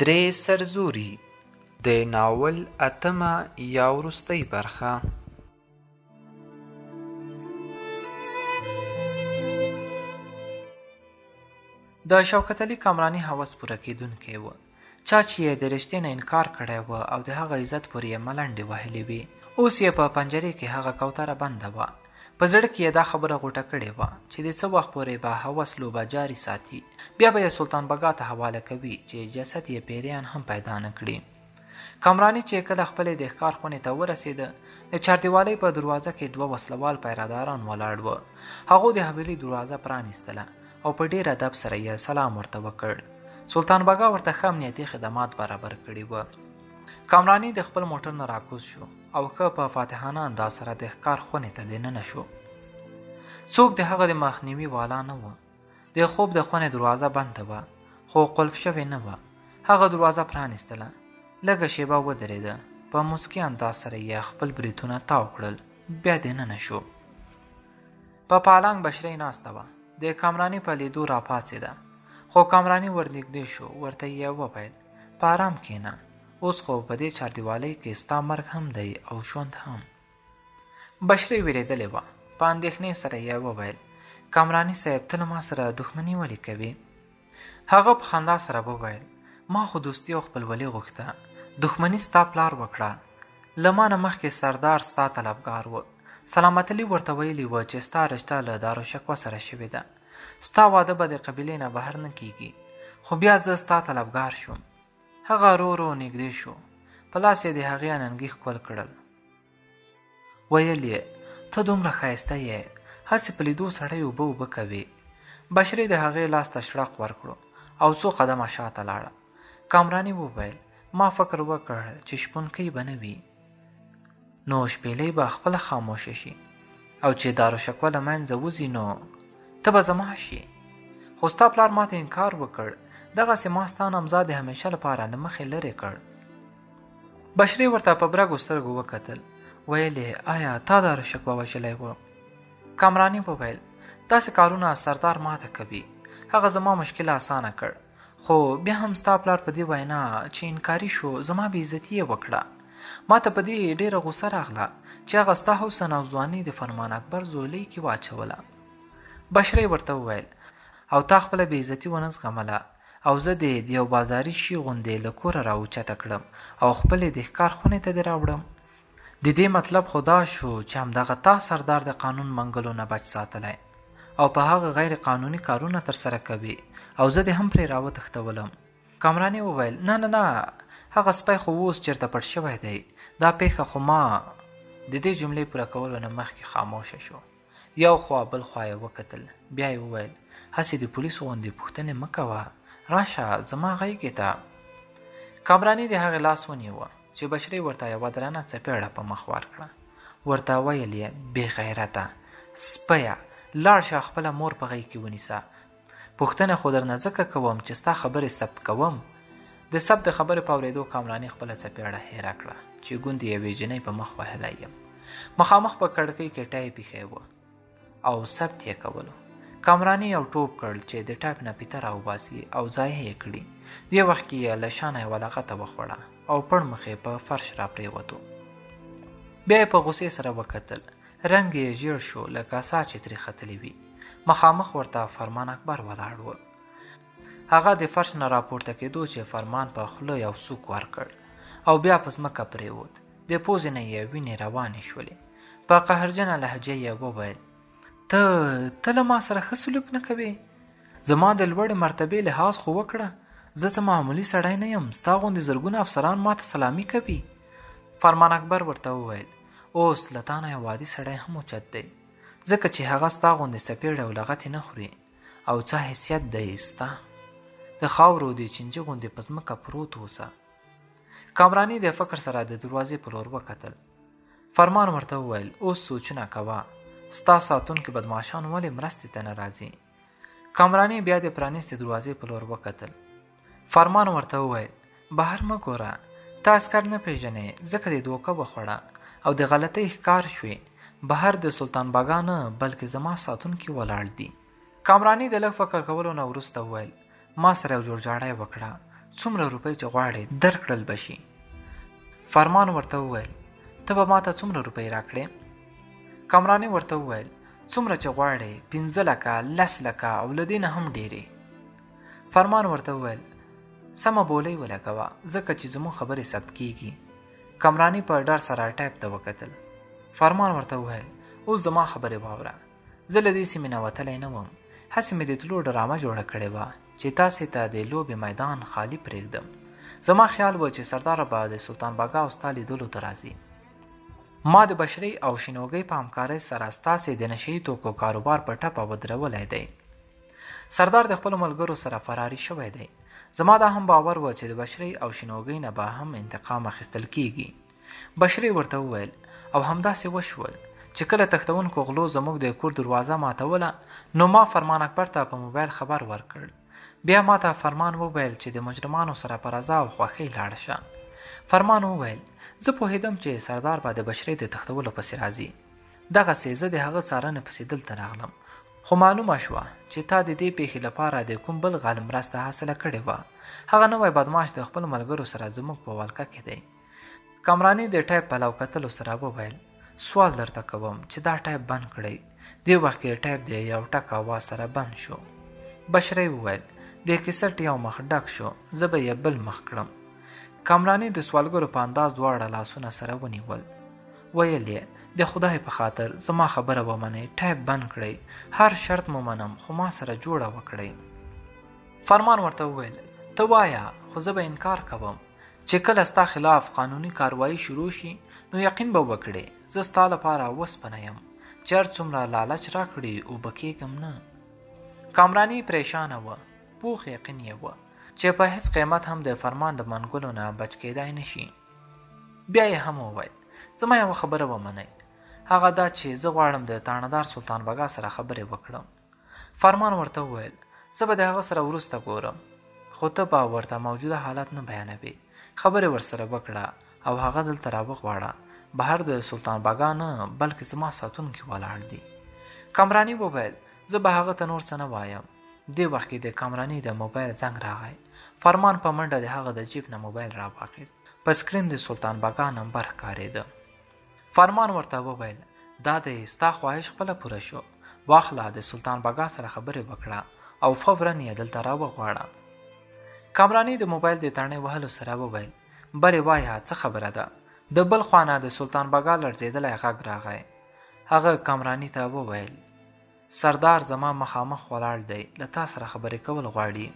درې سرزوري د ناول اتمه یا وروستۍ برخه. د شوکت علي کامراني هوس پوره کېدونکی و. چا چې یې د رشتې نه انکار کړی و او د هغه عزت پورې یې ملنډې وهلې وې، اوس یې په پنجرې کې هغه کوتره بنده وه. په زړه کې یې دا خبره غوټه کړې وه چې د څه وخت پورې به هوس لوبه جاري ساتي، بیا به یې سلطان بګا ته حواله کوي چې جسد یې پیریان هم پیدا نه کړي. کامراني چې کله خپلې د ښکار خونې ته ورسېده، د چاردیوالۍ په دروازه کې دوه وسلوال پیراداران ولاړ وه. هغو د حویلۍ دروازه پرانیستله او په ډېر ادب سره یې سلام ورته وکړ. سلطان بګا ورته ښه امنیتي خدمات برابر کړي وه. کامراني د خپل موټر نه راکوز شو او ښه په فاتحانه انداز سره د ښکار خونې ته دننه شو. څوک د هغه د مخنیوي والا نه و. د خوب د خونې دروازه بنده وه، خو قلف شوې نه وه. هغه دروازه پرانیستله، لږه شېبه ودرېده، په موسکي انداز سره یې خپل بریتونه تاو کړل، بیا دننه شو. په پالنګ بشرۍ ناسته وه. د کامراني په لیدو راپاڅېده، خو کامراني ورنږدې شو، ورته یې وویل: په آرام کښېنه، اوس خو په دې چاردیوالۍ کې ستا مرګ هم دی او ژوند هم. بشرۍ وېرېدلې وه. په اندېښنې سره یې وویل: کامراني صاحب، ته له ما سره دښمني ولې کوې؟ هغه په خندا سره وویل: ما خو دوستي او خپلولي غوښته، دښمني ستا پلار وکړه. له ما نه مخکې سردار ستا طلبګار و. سلامت علي ورته ویلي و چې ستا رشته له دارالشکوه سره شوې ده، ستا واده به د قبیلې نه بهر نه کیږي، خو بیا زه ستا طلبګار شوم. هغه رو رو نږدې شو، په لاس یې د هغې اننګي ښکل کړل. ویل یې: ته دومره ښایسته یې، هسې په لیدو سړی اوبه اوبه کوې. بشرۍ د هغې لاس ته شړق ورکړو او څو قدمه شاته لاړه. کامراني وویل: ما فکر وکړ چې شپونکی به نه وي، نو شپېلۍ به خپله خاموشه شي، او چې دارالشکوه له منځه وځي نو ته به زما شي. خو ستا پلار ماته انکار وکړ، دغسې ما ستا نامزاد د همیشه لپاره له مخې لرې کړ. بشرۍ ورته په برګو سترګو وکتل، ویل یې: آیا تا دارالشکوه وژلی و؟ کامراني وویل: داسې کارونه سردار ماته کوي، هغه زما مشکل اسانه کړ، خو بیا هم ستا پلار په دې وینا چې انکاري شو زما بې عزتي یې وکړه. ما ته په دې ډېره غوسه راغله چې هغه ستا حسن او ځواني د فرمان اکبر ځولۍ کې واچوله. بشرۍ ورته وویل: او تا خپله بې عزتي ونه زغمله او زه دې د یو بازاري شي غوندې له کوره راوچته کړم او خپلې د ښکار خونې ته دې راوړم. د دې مطلب خو دا شو چې همدغه تا سردار د قانون منګلو نه بچ ساتلی او په هغه غیر قانوني کارونه ترسره کوي، او زه دې هم پرې راوتښتولم. کامراني وویل: نه نه نه، هغه سپی خو اوس چېرته پټ شوی دی، دا پېښه خو ما. د دې جملې پوره کولو نه مخکې خاموشه شو. یو خوا بل خوا یې وکتل، بیا یې وویل: هسې د پولیسو غوندې پوښتنې مه کوه، راشه زما غېږې ته. کامراني د هغې لاس ونیوه چې بشرۍ ورته یوه درنه څپېړه په مخ ورکړه. ورته ویل یې: بې غیرته سپیه، لاړ شه خپله مور په غېږ کې ونیسه. پوښتنه خو درنه ځکه کوم چې ستا خبرې ثبت کوم. د ثبت د خبرې په اورېدو کامراني خپله څپېړه هېره کړه چې ګوندې یوې جینۍ په مخ وهلی یم. مخامخ په کړکۍ کې ټایپ ایښی و او ثبت یې کولو. کامراني یو ټوپ کړ چې د ټایپ نه پیته راوباسي او ځای یې کړي. دې وخت کې یې له شانه یوه لغته وخوړه او پړ مخ یې په فرش راپرېوتو. بیا یې په غوسې سره وکتل، رنګ یې ژیړ شو لکه ساه چې ترې ختلې وي. مخامخ ورته فرمان اکبر ولاړ و. هغه د فرش نه راپورته کېدو چې فرمان په خوله یو سوک ورکړ او بیا په ځمکه پرېوت. د پوزې نه یې وینې روانې شولې. په قهرجنه لهجه یې وویل: ته له ما سره ښه سلوک نه کوې، زما د لوړې مرتبې لحاظ خو وکړه، زه څه معمولي سړی نه یم، ستا غوندې زرګونه افسران ماته سلامي کوي. فرمان اکبر ورته وویل: اوس له تا نه یو عادي سړی هم اوچت دی، ځکه چې هغه ستا غوندې څپېړې او لغتې نه خوري، او څه حیثیت دی ستا، د خاورو د چینجي غوندې په ځمکه پروت اوسه. کامراني د فکر سره د دروازې په لور وکتل. فرمان ورته وویل: اوس سوچونه کوه، ستا ساتونکي بدماشان ولې مرستې ته نه راځي؟ کامراني بیا د پرانیستې دروازې په لور وکتل. فرمان ورته وویل: بهر مه ګوره، ته عسکر نه پېژنې، ځکه دې دوکه وخوړه او د غلطۍ ښکار شوې. بهر د سلطان باګا نه بلکې زما ساتونکي ولاړ دي. کامراني د لږ فکر کولو نه وروسته وویل: ما سره یو جوړجاړی وکړه، څومره روپۍ چې غواړې درکړل به شي. فرمان ورته وویل، ته به ماته څومره روپۍ راکړې؟ کامراني ورته وویل، څومره چې غواړې، 5 لکه، 10 لکه او له دې نه هم ډېرې. فرمان ورته وویل، سمه بولۍ ولګوه، ځکه چې زموږ خبرې ثبت کیږي. کامراني په ډار سره ټایپ ته وکتل. فرمان ورته وویل، اوس زما خبرې واوره. زه له دې سیمې نه وتلی نه وم، هسې مې د تلو ډرامه جوړه کړې وه چې تاسې ته د لوبې میدان خالي پرېږدم. زما خیال و چې سردار به د سلطان باګا او ستا لیدلو ته راځي. ما د بشرۍ او شینوګۍ په همکارۍ سره ستاسې د نشه یي توکو کاروبار په ټپه ودرولی دی. سردار د خپلو ملګرو سره فراري شوی دی. زما دا هم باور و چې د بشرۍ او شینوګۍ نه به هم انتقام اخیستل کیږي. بشرۍ ورته وویل، او همداسې وشول چې کله تښتونکو غلو زموږ د کور دروازه ماتوله، نو ما فرمان اکبر ته په موبایل خبر ورکړ. بیا ما ته فرمان وویل چې د مجرمانو سره په رضا او خوښۍ لاړ شه. فرمان وویل، زه پوهېدم چې سردار به د بشرۍ د تښتولو پسې راځي. دغسې زه د هغه څارنې پسې دلته راغلم، خو معلومه شوه چې تا د دې پیښې لپاره د کوم بل غل مرسته حاصله کړې وه. هغه نوی بدماش د خپلو ملګرو سره زموږ په ولکه کې دی. کامراني د ټایپ پلو کتلو سره وویل، سوال درته کوم چې دا ټایپ بند کړئ. دې وخت کې ټایپ د یو ټک اواز سره بند شو. بشرۍ وویل، د کیسټ یو مخ ډک شو، زه به یې بل مخ کړم. کامراني د سوالګرو په انداز دواړه لاسونه سره ونیول. ویل یې، د خدای په خاطر زما خبره ومنئ، ټایپ بند کړئ، هر شرط مو منم، خو ما سره جوړه وکړئ. فرمان ورته وویل، ته وایه، خو زه به انکار کوم. چې کله ستا خلاف قانوني کاروایی شروع شي، نو یقین به وکړې زه ستا لپاره وسپنه یم، چې هر څومره لالچ راکړي اوبه کېږم نه. کامراني پریشانه وه، پوخ یقین یې وه چې په هیڅ قیمت هم د فرمان د منګولو نه بچ کېدای نه شي. بیا یې هم وویل، زما یوه خبره ومنئ، هغه دا چې زه غواړم د تاڼهدار سلطان بګا سره خبرې وکړم. فرمان ورته وویل، زه به د هغه سره وروسته ګورم، خو ته به ورته موجوده حالت نه بیانوې. خبرې ورسره وکړه او هغه دلته راوغواړه. بهر د سلطان باګا نه، بلکې زما ساتونکي ولاړ دي. کامراني وویل، زه به هغه ته نور څه نه وایم. دې وخت کې د کامراني د موبایل زنګ راغی. فرمان په منډه د هغه د جیب نه موبایل راواخیست. په سکرین د سلطان باګا نمبر ښکارېده. فرمان ورته وویل، دا دی ستا خواهش خپله پوره شو، واخله د سلطان باګا سره خبرې وکړه او فوراً یې دلته راوغواړه. کامراني د موبایل د تڼۍ وهلو سره وویل، بلې وایه څه خبره ده؟ د بل خوا نه د سلطان باګا لړزېدلی غږ راغی. هغه کامراني ته وویل، سردار زما مخامخ ولاړ دی، له تا سره خبرې کول غواړي.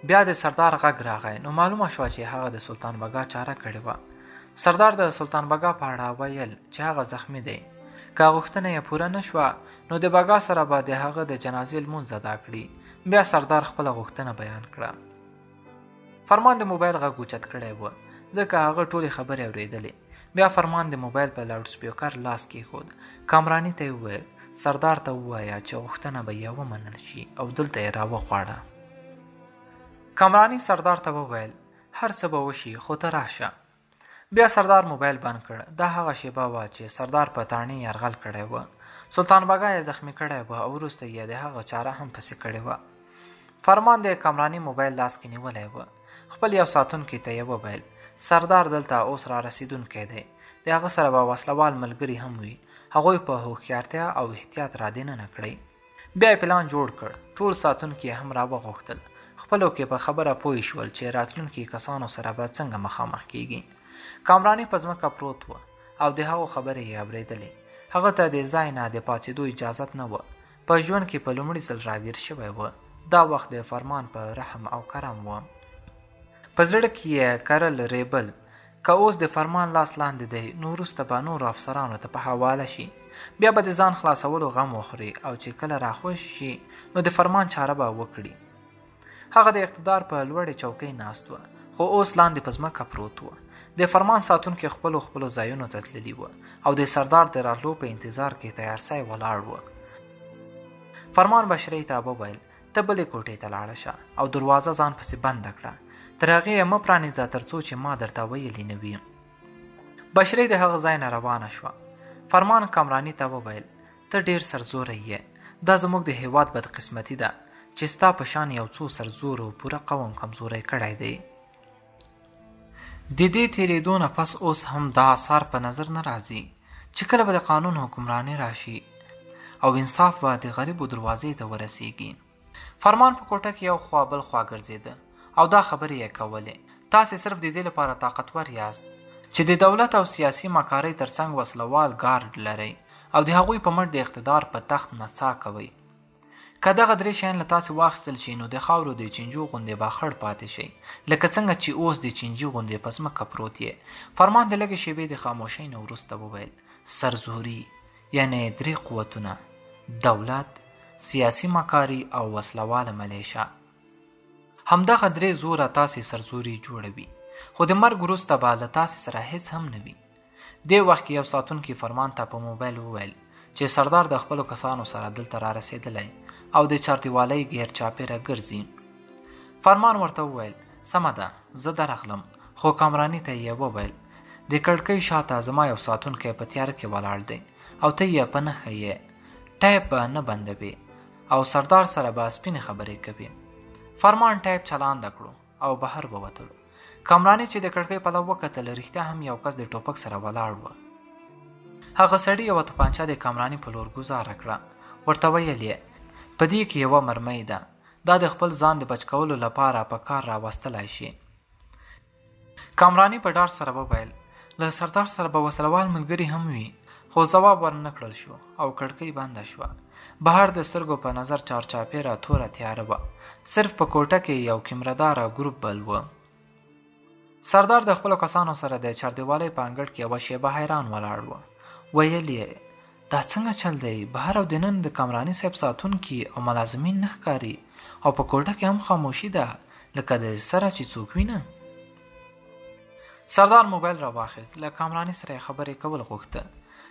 بیا د سردار غږ راغی، نو معلومه شوه چې هغه د سلطان بګا چاره کړې وه. سردار د سلطان بګا په اړه ویل چې هغه زخمی دی، که غوښتنه یې پوره نه شوه نو د بګا سره به د هغه د جنازې لمونځ ادا کړي. بیا سردار خپله غوښتنه بیان کړه. فرمان د موبایل غږ اوچت کړی و، ځکه هغه ټولې خبرې اورېدلې. بیا فرمان د موبایل په لاوډسپیکر لاس کېښود. کامراني ته یې وویل، سردار ته ووایه چې غوښتنه به یې ومنل شي او دلته یې راوغواړه. کامراني سردار ته وویل، هر څه به وشي، خو ته راشه. بیا سردار موبایل بند کړ. دا هغه شیبه وه چې سردار په تاڼې یرغل کړی و. سلطان بګا یې زخمی کړی و او وروسته یې د هغه چاره هم پسې کړې وه. فرمان د کامراني موبایل لاس کې نیولی و. خپل یو ساتونکي ته یې وویل، سردار دلته اوس را رسېدونکی دی، د هغه سره به وسلهوال ملګري هم وي، هغوی په هوښیارتیا او احتیاط را دننه کړئ. بیا یې پلان جوړ کړ. ټول ساتونکي یې هم راوغوښتل. خپلو کې په خبره پوه شول چې راتلونکي کسانو سره به څنګه مخامخ کیږي. کامراني په ځمکه پروت و او د هغو خبرې یې اورېدلې. هغه ته د ځای نه د پاڅېدو اجازت نه و. په ژوند کې په لومړي ځل راګیر شوی و. دا وخت د فرمان په رحم او کرم و. په زړه کې یې کرل ریبل، که اوس د فرمان لاس لاندې دی، نو وروسته به نورو افسرانو ته په حواله شي، بیا به د ځان خلاصولو غم وخوري او چې کله راخوش شي نو د فرمان چاره به وکړي. هغه د اقتدار په لوړې چوکۍ ناست و، خو اوس لاندې په ځمکه پروت و. د فرمان ساتونکي خپلو خپلو ځایونو ته تللي وو او د سردار د راتلو په انتظار کې تیارسی ولاړ و. فرمان بشرۍ ته وویل، ته بلې کوټې ته لاړه شه او دروازه ځان پسې بنده کړه، تر هغې یې مه پرانیزه تر څو چې ما درته ویلي نه وي. بشرۍ د هغه ځای نه روانه شوه. فرمان کامراني ته وویل، ته ډېر سرزوری یې، دا زموږ د هیواد بدقسمتي ده چې ستا په شان یو څو سرزورو پوره قوم کمزوری کړی دی. د دې تېرېدو نه پس اوس هم دا آثار په نظر نه راځي چې کله به د قانون حکمراني راشي او انصاف به د غریبو دروازې ته ورسیږي. فرمان په کوټه کې یو خوا بل خوا ګرځېده او دا خبرې یې کولې. تاسې صرف د دې لپاره طاقتور یاست چې د دولت او سیاسي مکارۍ ترڅنګ وسلوال ګارډ لرئ او د هغوی په مټ د اقتدار په تخت نڅا کوئ. که دغه درې شیان له تاسې واخیستل شي نو د خاورو د چینجو غوندې به خړ پاتې شئ، لکه څنګه چې اوس د چینجي غوندې په ځمکه پروت یې. فرمان د لږې شېبې د خاموشۍ نه وروسته وویل، سرزوري یعنې درې قوتونه، دولت، سیاسي مکاري او وسلواله ملیشه. همدغه درې زوره تاسې سرزوري جوړوي، خو د مرګ وروسته به له تاسې سره هیڅ هم نه وي. دې وخت کې یو ساتونکي فرمان ته په موبایل وویل چې سردار د خپلو کسانو سره دلته را رسېدلی او د چاردیوالۍ ګیر چاپېره ګرځي. فرمان ورته وویل، سمه ده، زه درغلم. خو کامراني ته یې وویل، د کړکۍ شاته زما یو ساتونکی په تیاره کې ولاړ دی او ته یې په نښه یې، ټایپ به نه بندوې او سردار سره به سپینې خبرې کوي. فرمان ټایپ چلانده کړو او بهر ووتلو. کامراني چې د کړکۍ پلو وکتل، رښتیا هم یو کس د ټوپک سره ولاړ و. هغه سړي یوه توپانچه د کامراني په لور ګوزاره کړه، ورته ویل یې، په دې کې یوه مرمۍ ده، دا د خپل ځان د بچ کولو لپاره په کار راوستلای شي. کامراني په ډار سره وویل، له سردار سره به وسلوال ملګري هم وي. خو ځواب ورنه کړل شو او کړکۍ بنده شوه. بهر د سترګو په نظر چارچاپېره توره تیاره وه، صرف په کوټه کې یو کیمرداره ګروپ بل و. سردار د خپلو کسانو سره د چاردیوالۍ په انګړ کې یوه شېبه حیران ولاړ و. ویل یې، دا څنګه چل دی؟ بهر او دننه د کامراني صاحب ساتونکي او ملازمین نه ښکاري او په کوټه کې هم خاموشي ده، لکه د سره چې څوک وینه. سردار موبایل راواخیست، له کامراني سره یې خبرې کول غوښته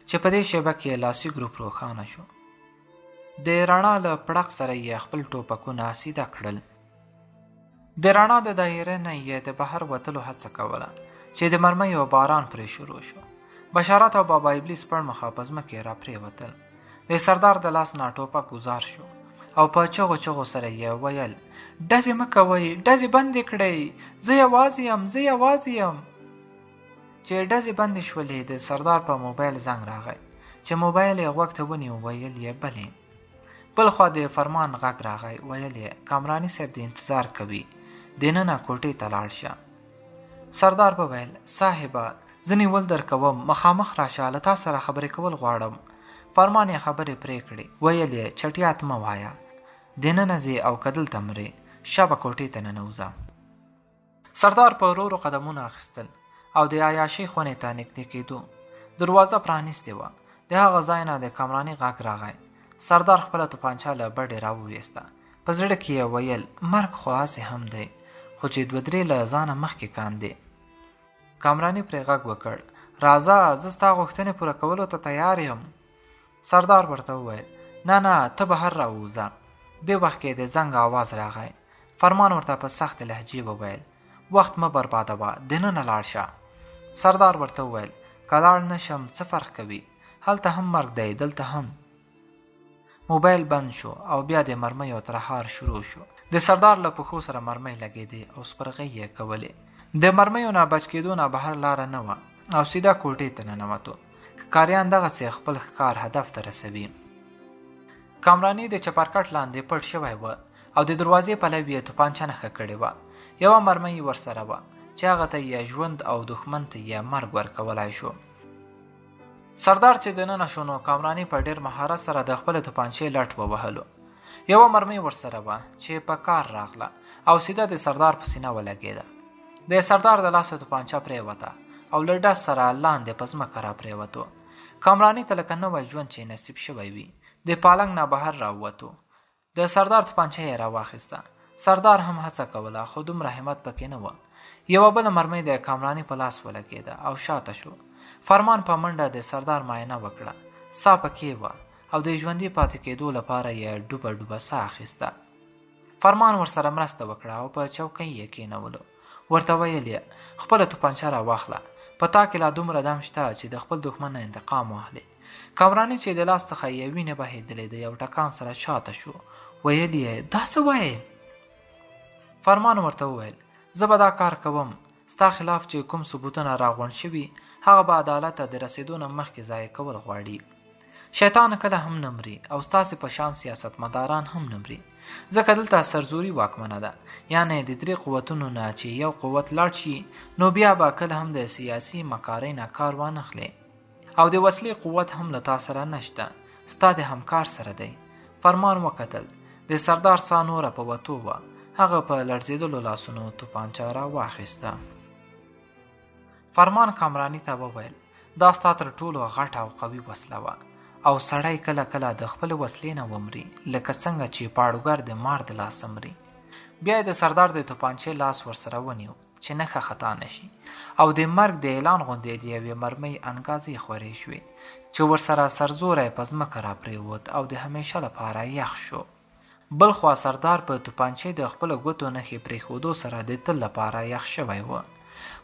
چې په دې شېبه کې لاسي ګروپ روښانه شو. د رڼا له پړق سره یې خپل ټوپکونه سیده کړل. د رڼا د دایرې نه یې د بهر وتلو هڅه کوله چې د مرمیو باران پرې شروع شو. بشارت او بابا ابلیس پړمخه په ځمکې راپرېوتل. د سردار د لاس نه ټوپک ګوزار شو او په چغو چغو سره یې ویل، ډزې مه کوئ، ډزې بندې کړئ، زه یوازې یم، زه یوازې یم. چې ډزې بندې شولې، د سردار په موبایل زنګ راغی. چې موبایل یې غوږ ته ونیو، ویل یې بلې. بلخوا د فرمان غږ راغی، ویل یې کامراني صاحب د انتظار کوي، دننه کوټې ته لاړ شه. سردار وویل، صاحبه زه نیول درکوم، مخامخ راشه، له تا سره خبرې کول غواړم. فرمان یې خبرې پرې کړې، ویل یې چټیات مه وایه، دننه ځې او که دلته مرې، شابه کوټې ته ننوځه. سردار په ورو ورو قدمونه اخیستل او د عیاشۍ خونې ته نږدې کېدو. دروازه پرانیستې وه. د هغه ځای نه د کامراني غږ راغی. سردار خپله توپانچه له بډې راوویسته. په زړه کې یې ویل، مرګ خو هسې هم دی، خو چې دوه درې له ځانه مخکې کاندې. کامراني پرې غږ وکړ، راځه، زه ستا غوښتنې پوره کولو ته تیار یم. سردار ورته وویل، نه نه، ته بهر راووځه. دې وخت کې د زنګ آواز راغی. فرمان ورته په سختې لهجې وویل، وخت مه بربادوه، دننه لاړ شه. سردار ورته وویل، که لاړ نه شم څه فرق کوي، هلته هم مرګ دی، دلته هم. موبایل بند شو او بیا د مرمیو ترهار شروع شو. د سردار له پښو سره مرمۍ لګېدې او سپرغۍ یې کولې. د مرمیو نه بچ کېدو نه بهر لاره نه وه او سیده کوټې ته ننوتو. ښکاریان دغسې خپل ښکار هدف ته رسوي. کامراني د چپرکټ لاندې پټ شوی و او د دروازې پلو یې توپانچه نښه کړې وه. یوه مرمۍ ورسره وه چې هغه ته یې ژوند او دښمن ته یې مرګ ورکولای شو. سردار چې دننه شو نو کامراني په ډېر مهارت سره د خپلې توپانچې لټ ووهلو. یوه مرمۍ ورسره وه چې په کار راغله او سیده د سردار په سینه ولګېده. د سردار د لاسه توپانچه پرېوته او له ډز سره لاندې په ځمکه راپرېوتو. کامراني ته لکه نوی ژوند چې نصیب شوی وي، د پالنګ نه بهر راووتو. د سردار توپانچه یې راواخیسته. سردار هم هڅه کوله، خو دومره همت پکې نه و. یوه بله مرمۍ د کامراني په لاس ولګېده او شاته شو. فرمان په منډه د سردار معاینه وکړه. سا پکې وه او د ژوندي پاتې کېدو لپاره یې ډوبه ډوبه سا اخیسته. فرمان ورسره مرسته وکړه او په چوکۍ یې کېنولو. ورته ویل یې، خپله توپانچه راواخله، په تا کې لا دومره دم شته چې د خپل دښمن نه انتقام واخلې. کامراني چې د لاس څخه یې وینې بهېدلې، د یو ټکان سره شاته شو. ویل یې، دا څه وایې؟ فرمان ورته وویل، زه به دا کار کوم. ستا خلاف چې کوم ثبوتونه راغونډ شوي، هغه به عدالت ته د رسېدو نه مخکې ضایع کول غواړي. شیطان کله هم نه مري او ستاسې په شان سیاستمداران هم نه مري، ځکه دلته سرزوري واکمنه ده. یعنې د درې قوتونو نه چې یو قوت لاړ شي، نو بیا به کله هم د سیاسي مکارۍ نه کار وانخلې، او د وسلې قوت هم له تا سره نشته، ستا د همکار سره دی. فرمان وکتل، د سردار سا نوره په وتو وه. هغه په لړزېدلو لاسونو توپانچه را واخیسته. فرمان کامراني ته وویل، دا ستا تر ټولو غټه او قوي وسله وه، او سړی کله کله د خپلې وسلې نه ومري، لکه څنګه چې پاړوګر د مار د لاسه مري. بیا یې د سردار د توپانچې لاس ورسره ونیو چې نښه خطا نه شي، او د مرګ د اعلان غوندې د یوې مرمۍ انګازې خورې شوې چې ورسره سرزوری په ځمکه راپرېوت او د همیشه لپاره یخ شو. بلخوا سردار په توپانچې د خپلو ګوتو نښې پرېښودو سره د تل لپاره یخ شوی و.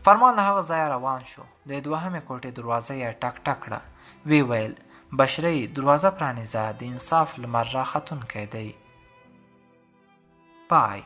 فرمان له هغه ځایه روان شو. د دوهمې کوټې دروازه یې ټک ټک کړه. وی ویل، بشرۍ، دروازه پرانیزه، د انصاف لمر راختونکی دی. پای.